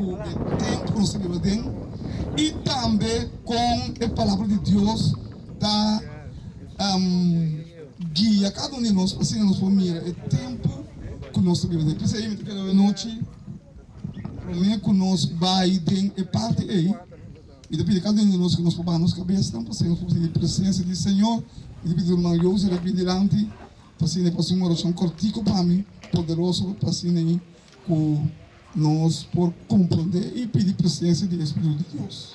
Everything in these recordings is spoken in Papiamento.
ku e tempu ku nos ta biba aden i tambe kon e Palabra di Dios ta guia kada un di nos pa asina nos por mira e tempu ku nos ta biba aden. P'esei mi ta kere awenochi promé ku nos bai den e parti ei, mi ta pidi kada un di nos ku nos por baha nos kabesnan pa asina nos por sinti presensia di Señor. Mi ta pidi ruman Jose ta bin dilanti pa asina e por hasi un orashon kòrtiku pa mi, poderoso pa asina ei ku nos por komprondé i pidi presensia di e Spiritu di Dios.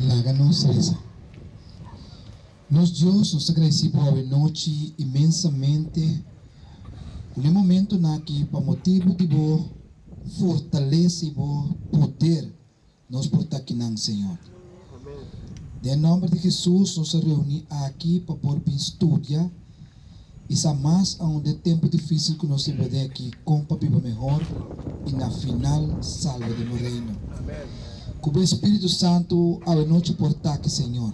Laga nos resa. Nos Dios, nos ta gradisí bo awe nochi inmensamente ku na e momentunan aki pa motibu di bo fortalesa i bo poder Nos por ta kinan, Señor. Den nomber di Jesus nos a reuni aki pa por bin studia y sa mas aun den tempo dificil cu nos ta biba den aki con pa biba mehor y na final salba den bo Reino. Cu bo Espiritu Santo awenochi por ta aki, Señor.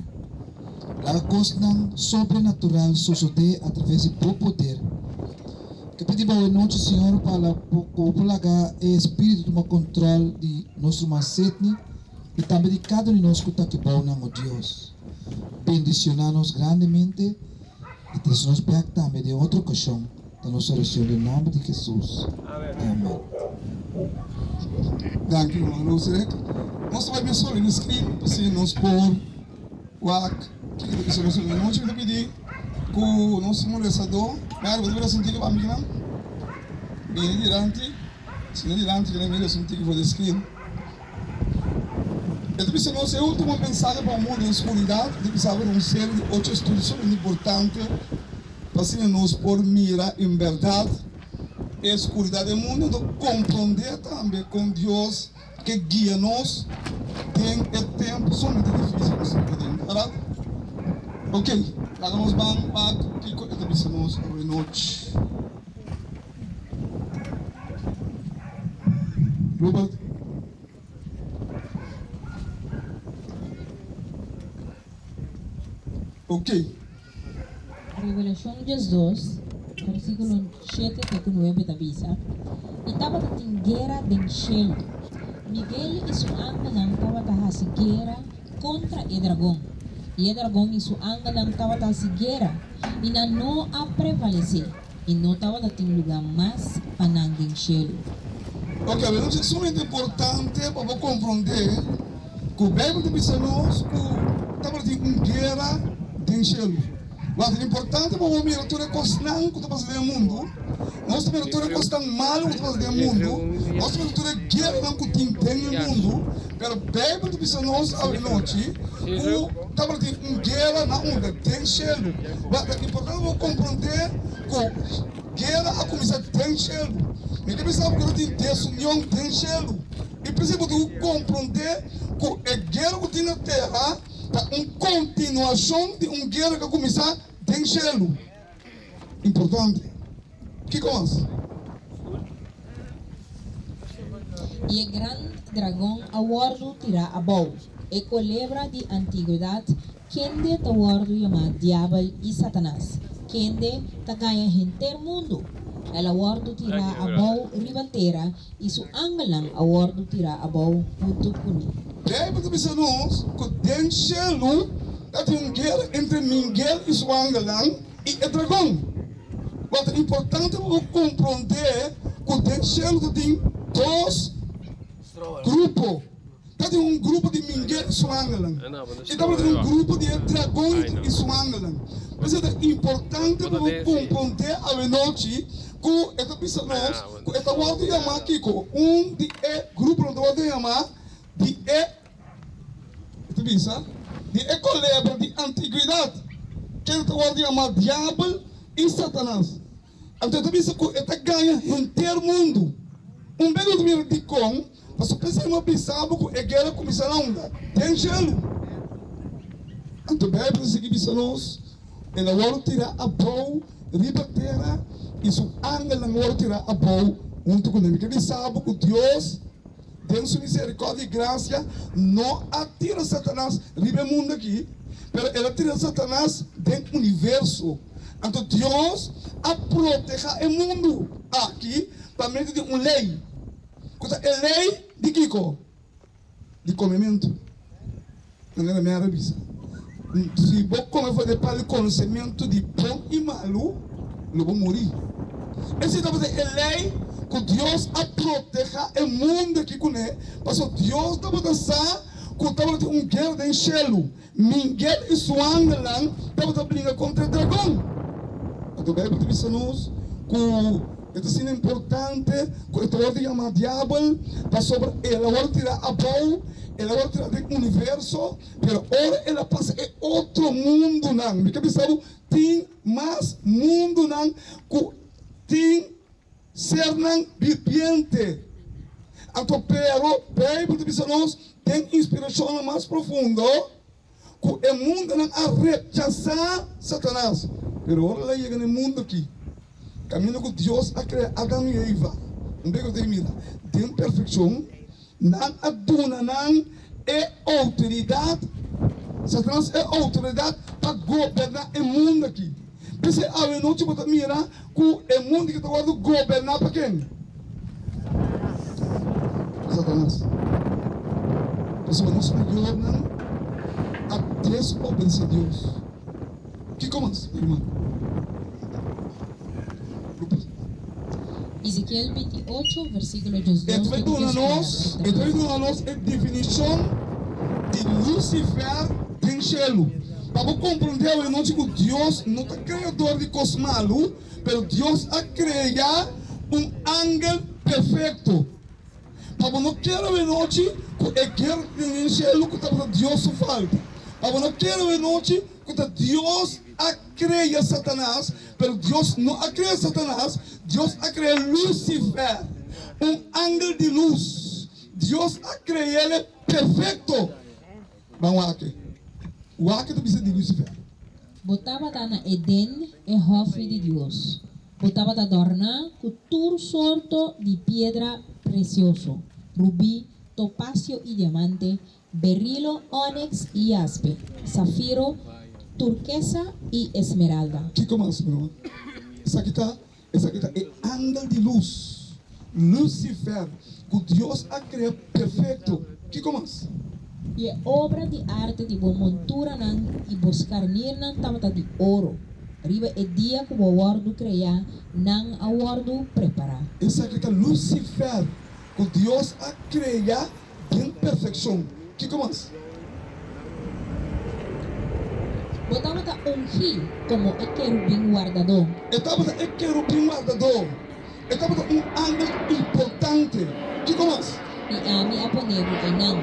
Laga cosnan sobrenatural sosode a traves di bo poder. Ke pidi bo awenochi, Señor, pa cu bo por laga e Espiritu tuma control di nos ruman Sidney i tambe di kada un di nos ku ta aki bou nan, o Dios. Bendishoná nos grandemente i trese nos bèk tambe den otro okashon, ta nos orashon den nòmber di Hesus. Amèn. Danki ruman Roserick. Nos ta bai bin solo den screen pa asina nos por wak kiko ta bisa nos awe nochi. Mi ta pidi ku nos molesadó, Mary bo ta bira sinti riba mi kinan? Bini dilanti. Si no dilanti kende mira esun tiki for di screen. E ta bisa nos e ultimo mensahe pa un mundu den skuridat. E ta bisa bo ta un serie di ocho estudio sumamente importante pa asina nos por mira en berdad e skuridat den mundu anto komprondé tambe kon Dios ke guia nos den e tempu sumamente difisil ku nos ta biba aden. Berdad? Ok, laga nos ban wak kiko e ta bisa nos awenochi. Robert. Ok. Revelashon 12, versíkulo 7 te ku 9 ta bisa, I tabata tin guera den shelu. Miguel i su angelnan tabata hasi guera kontra e dragon, i e dragon i su angelnan tabata hasi guera, i nan no a prevalesé. I no tabata tin lugá mas pa nan den shelu. Ok, awor nos e sumamente importante pa bo komprondé ku Beibel ta bisa nos ku tabata tin un guera den shelu. Wak, ta importante pa bo mira tur e kosnan ku ta pasa den e mundu. Nos ta mira tur e kosnan malu ku ta pasa den e mundu. Nos ta mira tur e gueranan ku tin den e mundu. Pero Beibel ta bisa nos awe nochi ku tabatin un guera na unda? Den shelu. Wak, ta importante pa bo komprondé ku guera a kuminsá den shelu. Mi ke bisa bo ku tabatin desunion den shelu. I p'esei bo tin ku komprondé ku e guera ku tin na tera ta un kontinuashon di un guera ku a kuminsá den shelu. Importante. Kiko mas? I e gran dragon a wòrdu tirá abou, e kolebra di antigwedat, kende ta wòrdu yamá Diabel i Satanas, kende ta gaña henter mundu. El a wòrdu tirá abou riba tera, i su angelnan a wòrdu tirá abou huntu kuné. Beibel ta bisa nos ku den shelu ta tin un guera entre Mingel i su angelnan i e dragon. Bo ta importante pa bo komprondé ku den shelu ta tin dos grupo. Ta tin un grupo di Mingel i su angelnan i tabata tin un grupo di e dragon i su angelnan. P'esei ta importante pa bo komprondé awenochi ku e ta bisa nos ku e ta wòrdu yamá kiko? Un di e gruponan ta wòrdu yamá di e. E ta bisa, Di e kolebra di antiguidat, kende ta wòrdu yamá Diabel i Satanas. Anto e ta bisa ku e ta gaña henter mundu. Un bes nos ta mira dikon, pasobra p'esei mi a bisa bo ku e guera a kuminsá na unda? Den shelu. Anto Beibel ta sigui bisa nos, El a wòrdu tirá abou riba tera i su angelnan a wòrdu tirá abou huntu kuné. Mi ke bisa bo ku Dios. Den su misericordia y gracia no a tira Satanas riba e mundo aki, pero el a tira Satanas den universo. Anto Dios a proteha e mundo aki. pa medio di un lei, ku ta e lei di kiko? Di komementu. Manera mi a bisa, si bo kome for di e palu di konosementu di bon i malu, lo bo muri. Esei tabata e lei ku Dios a protehá e mundu aki kuné, pasobra Dios tabata sa ku tabatin un guera den shelu. Miguel i su angelnan tabata bringa kontra e dragon. Anto Beibel ta bisa nos ku e ta asina importante ku e ta wòrdu yamá Diabel pasobra el a wòrdu tirá abou, el a wòrdu tirá den universo, pero ora el a pasa e otro mundunan, mi ke bisa bo tin mas mundunan ku tin sernan bibiente. Anto pero Beibel ta bisa nos den inspirashonnan mas profundo ku e mundunan a rechasá Satanas. Pero ora el a yega na e mundu aki, kaminda ku Dios a krea Adam i Eva, un bek ku ta mira den perfekshon, nan a duna nan e outoridat, Satanas e outoridat pa goberná e mundu aki. P'esei awenochi bo ta mira ku e mundu ki ta wòrdu goberná pa ken? Pa Satanas. Pasobra nos mayornan a desobedesé Dios. Kiko mas, mi ruman? Ezekiel 28, versíkulo 12 E ta duna nos, e ta duna nos e definishon di Lucifer den shelu. Pa bo komprondé awe nochi ku Dios no ta kreador di kos malu, pero Dios a krea un angel perfekto. Pa bo no kere awe nochi ku e guera den shelu ku tabata Dios su falta. Pa bo no kere awe nochi ku ta Dios a krea Satanas, pero Dios no a krea Satanas, Dios a krea Lucifer, un angel di lus. Dios a kre'el perfekto. Ban wak. Wak ta bisa di Lucifer. Bo tabata na Eden, e hòfi di Dios. Bo tabata dòrná ku tur sorto di piedra presioso, rubí, topasio i diamante, berilo, òneks i jaspe, safiro, turkesa i esmeralda. Kiko mas, mi ruman? Esaki ta, esaki ta e angel di lus, Lucifer, ku Dios a krea perfekto. Kiko mas? I e obra di arte di bo monturanan i bo skarnirnan tabata di oro. Riba e dia ku bo wòrdu kreá, nan a wòrdu prepará. Esaki ta Lucifer, ku Dios a krea Den perfekshon, kiko mas? Bo tabata ungí komo e kerubin wardadó. E tabata e kerubin wardadó. E tabata un angel importante. Kiko mas? I ami a pone bo einan.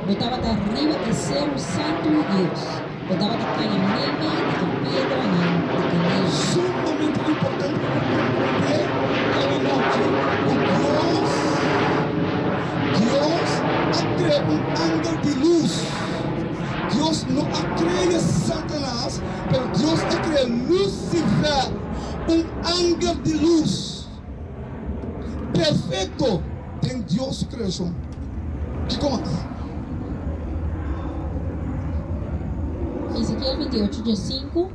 Bo tabata riba e seru santu di Dios. Bo tabata kana meimei di e piedranan di kandela. Sumamente importante pa bo komprondé awe nochi ku Dios, Dios a krea un angel di lus. Dios no a krea Satanas, pero Dios a krea Lucifer, un angel di lus perfekto den Dios su kreashon. Kiko mas? Ezekiel 28 diesinku,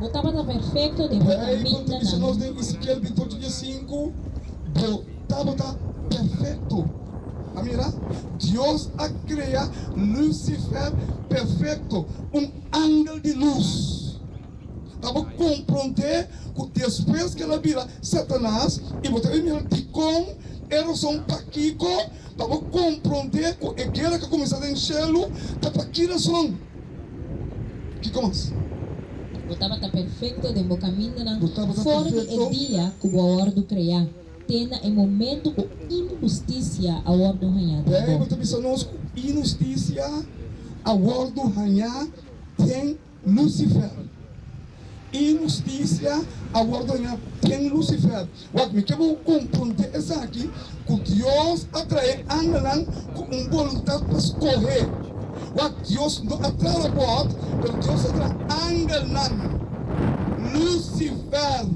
Bo tabata perfekto den bo Beibel ta bisa nos kamindanan. den Ezekiel 28 diesinku, Bo tabata perfekto. A mira, Dios a krea Lucifer perfekto, un angel di lus. Ta bo komprondé ku despues ku el a bira Satanas, i bo ta bin mira dikon e rason pakiko pa bo komprondé ku e guera ku a kuminsá den shelu ta pa ki rason. Kiko mas? Bo tabata perfekto den bo kamindanan Bo tabata for di e perfekto. dia ku bo a wòrdu kreá, te na e momentu ku inhustisia a wòrdu hañá den bo. Beibel ta bisa nos ku inhustisia a wòrdu hañá den Lucifer. Inhustisia a wòrdu hañá den Lucifer. Wak, mi ke bo komprondé esaki, ku Dios a trae angelnan ku un boluntat pa skohe. Wak, Dios no a traha robòt, pero Dios a traha angelnan. Lucifer,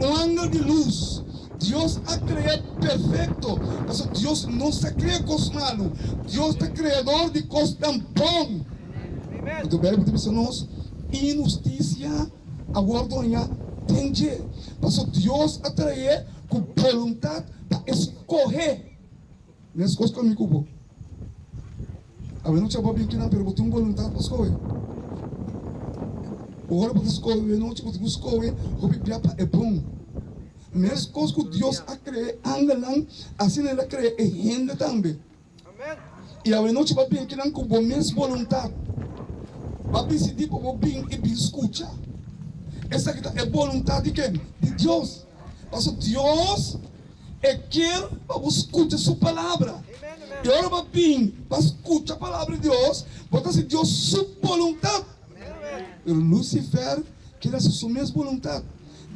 un angel di lus, Dios a krea perfekto, pasobra Dios no sa krea kos malu. Dios ta kreador di kosnan bon. Anto Beibel ta bisa nos, Inhustisia a wòrdu hañá den dje, pasobra Dios a traé. ku boluntat pa e skohe. Meskos ku ami ku bo. Awe no chaba bin kinan, pero bo tin un boluntat pa skohe. Ora bo ta skohe awe nochi, bo tin ku skohe hopi bia pa e bon. Meskos ku Dios a krea e angelnan, asina el a krea e hende tambe. I awe nochi bo a bin kinan ku bo mes boluntat. Bo a disidí pa bo bin i bin skucha. Esaki ta e boluntat di ken? Di Dios. Pasobra Dios e kier pa bo skucha su palabra. I ora bo a bin pa skucha palabra di Dios, bo ta hasi Dios su boluntat. Pero Lucifer kier hasi su mes boluntat.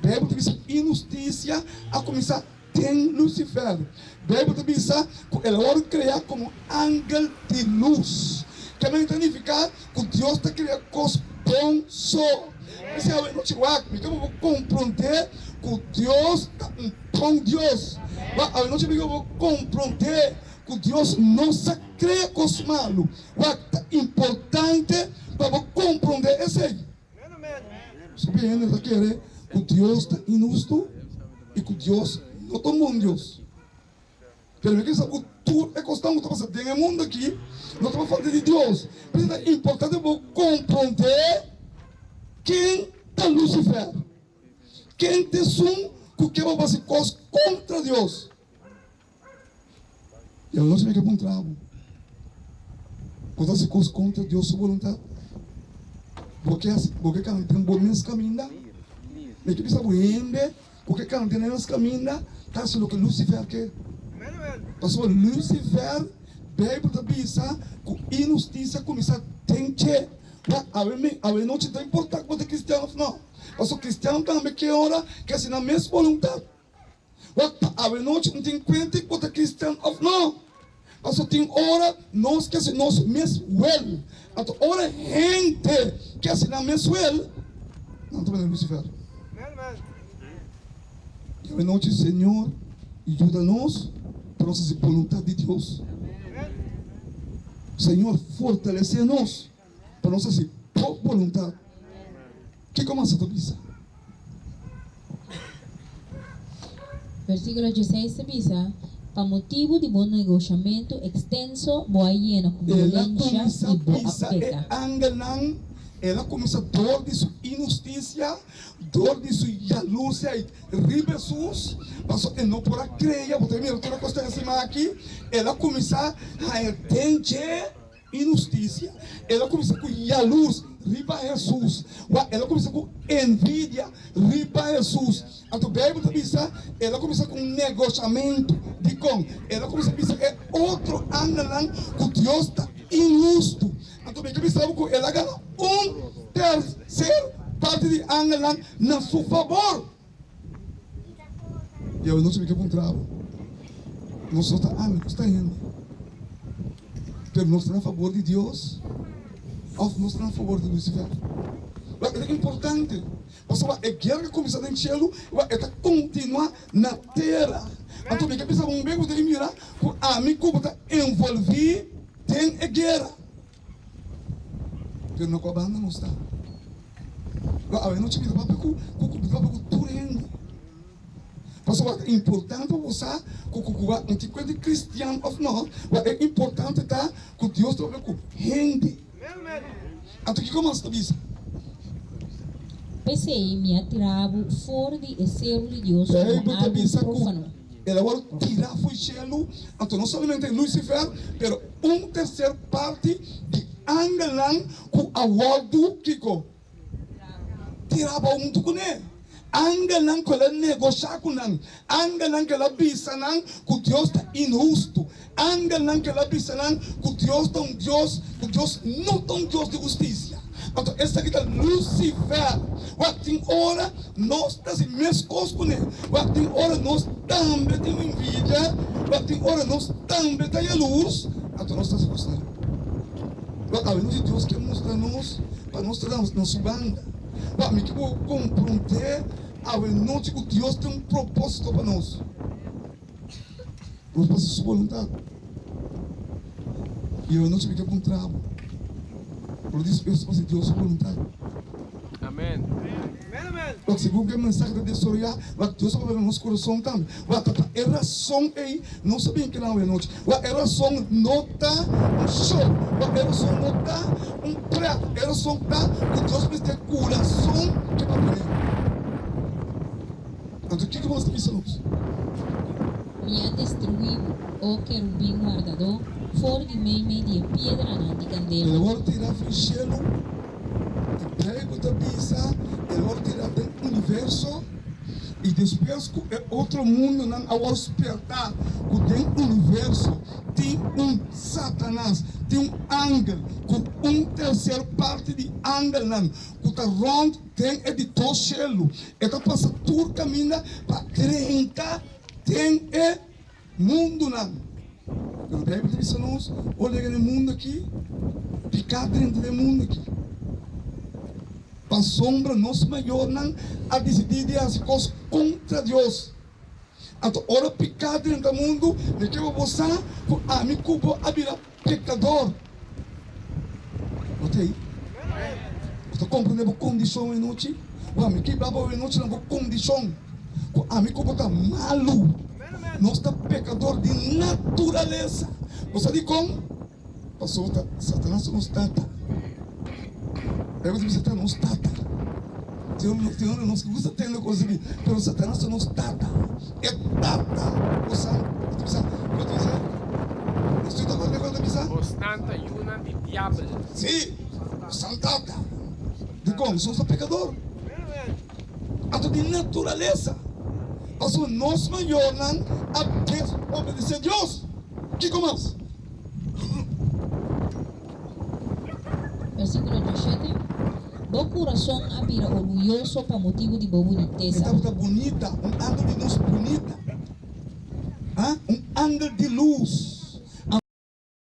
Beibel ta bisa inhustisia a kuminsá den Lucifer. Beibel ta bisa ku el a wòrdu kreá komo angel di lus. Keme ta nifiká ku Dios ta krea kos bon so. P'esei awe nochi wak mi ke bo komprondé ku Dios ta un bon Dios. Wak awe nochi mi ke bo komprondé ku Dios no sa krea kos malu. Wak ta importante pa bo komprondé esei. Hopi hende ta kere ku Dios ta inhustu i ku Dios no ta un bon Dios. Pero mi ke sa ku tur e kosnan ku ta pasa den e mundu aki no ta pa falta di Dios. P'esei ta importante pa bo komprondé ken ta Lucifer, ken ta esun ku ke pa hasi kos kontra Dios. I anos mi ke puntra bo, Bo ta hasi kos kontra Dios su boluntat? Bo ke hasi, bo ke kana den bo mes kaminda? Mi ke bisa bo hende ku ke kana den nan mes kaminda ta hasi loke Lucifer ke. Pasobra Lucifer, Beibel ta bisa ku inhustisia kuminsá den dje. Wak, awe mi, awe nochi ta importá ku bo ta kristian òf nò. Pasobra kristian tambe ke ora ke hasi nan mes boluntat. Wak pa awe nochi no tin kuenta ku bo ta kristian òf no. Pasobra tin ora nos ke hasi nos mes wel. Anto ora hende ke hasi nan mes wel, nan ta bini Lucifer. I awe nochi Señor yuda nos pa nos hasi boluntat di Dios. Señor fortalese nos pa nos hasi bo boluntat. Kiko mas a ta bisa? Versíkulo dieseis ta bisa, Pa motibu di bo negoshamentu ekstenso bo a yena ku El a violensha kuminsá i bo a bisa e peka. angelnan, el a kuminsá dor di su inhustisia, dor di su yalursheid riba Hesus, pasobra e no por a krea, bo ta mira tur e kos ta encima aki, el a kuminsá haña den dje. Inhustisia. El a kuminsá ku yalurs riba Hesus. Wak, el a kuminsá ku envidia riba Hesus. Anto Beibel ta bisa, el a kuminsá ku un negoshamentu. Dikon? El a kuminsá bisa e otro angelnan ku Dios ta inhustu. Anto mi ke bisa bo ku el a gana un terser parti di angelnan na su fabor. I awe nochi mi ke puntra bo, nos no ta ami, nos ta hende, pero nos ta na fabor di Dios òf nos ta na fabor di Lucifer? Wak, e ta importante, pasobra e guera ke kuminsá den shelu, wak, e ta kontinuá na tera. Anto mi ke bisa bo un bes, bo ta mira ku ami ku bo ta envolví den e guera. Pero na kua banda nos ta? Lo awe nochi mi ta papia ku ku mi ta papia ku tur hende. Pasobra ta importante pa bo sa ku ku ku no tin kuenta di kristian òf no, wak e importante ta ku Dios ta papia ku hende. Anto kiko mas ta bisa? P'esei mi a tira bo for di e seru di Dios komo Beibel ta algu bisa ku profano. El a wòrdu tirá fo'i shelu, anto no solamente Lucifer, pero un terser parti di angelnan ku a wòrdu, kiko? Tirá abou huntu kuné. Angelnan ku el a negoshá ku nan, angelnan ku el a bisa nan ku Dios ta inhustu, angelnan ku el a bisa nan ku Dios ta un Dios, ku Dios no ta un Dios di hustisia. Anto esaki ta Lucifer. Wak, tin ora nos ta hasi meskos kuné. Wak, tin ora nos tambe tin envidia. Wak, tin ora nos tambe ta yalurs. Anto nos ta hasi kosnan. Wak, awe nos di Dios ke mustra nos pa nos ta na su banda. Wak, mi ke bo komprondé awe nochi ku Dios tin un propósito pa nos. Nos por hasi su boluntat. I awe nochi mi ke puntra bo, bo ta dispuesto pa hasi Dios su boluntat? Amen. Wak, segun ku e mensahe ta desaroyá, wak, Dios a papia na nos kurason tambe. Wak, ta pa e rason ei nos a bin kila awe anochi. Wak, e rason no ta un show. Wak, e rason no ta un pret. E rason ta ku Dios mester kurason ke papia n'e. Anto kiko bo ta bisa nos? Mi a destruí bo, o kerubin wardadó, for di meimei di e piedranan di kandela. El a wòrdu tirá for di shelu. E Bijbel ta bisa, El wòrdu tirá den universo, i despues ku e otro mundonan a wòrdu spèrtá ku den universo tin un Satanas, tin un angel ku un terser parti di angelnan ku ta rònt den e di dos shelu, e ta pasa tur kaminda pa drenta den e mundunan. Pero Bijbel ta bisa nos, ora yega na e mundu aki, piká drenta den e mundu aki. Pasobra nos mayornan a disidí di hasi kos kontra Dios. Anto ora piká drenta mundu, mi ke pa bo sa ku ami ku bo a bira pekador. Bo ta ei? Bo ta komprendé bo kondishon awe nochi? Bo ami ke bla bo awe nochi na bo kondishon ku ami ku bo ta malu. Nos ta pekador di naturalesa. Bo sa dikon? Pasobra ta Satanas ta nos tata. Bijbel ta bisa ta nos tata. Tin ora nos gusta tende kos aki, pero Satanas ta nos tata. E tata bo sa, bo ta bisa, bo ta bisa, Estoy ta acorda ku ta bisa? Bosnan ta yunan di diabel. Sí, bosan tata. Dikon? Nos ta pekador. Anto di naturalesa. Pasobra nos mayornan a desobedesé Dios. Kiko mas? Versíkulo 17, Bo kurason a bira orguyoso pa motibu di bo E bunitesa. tabata bunita, un angel di lus bunita. Ha? Un angel di lus.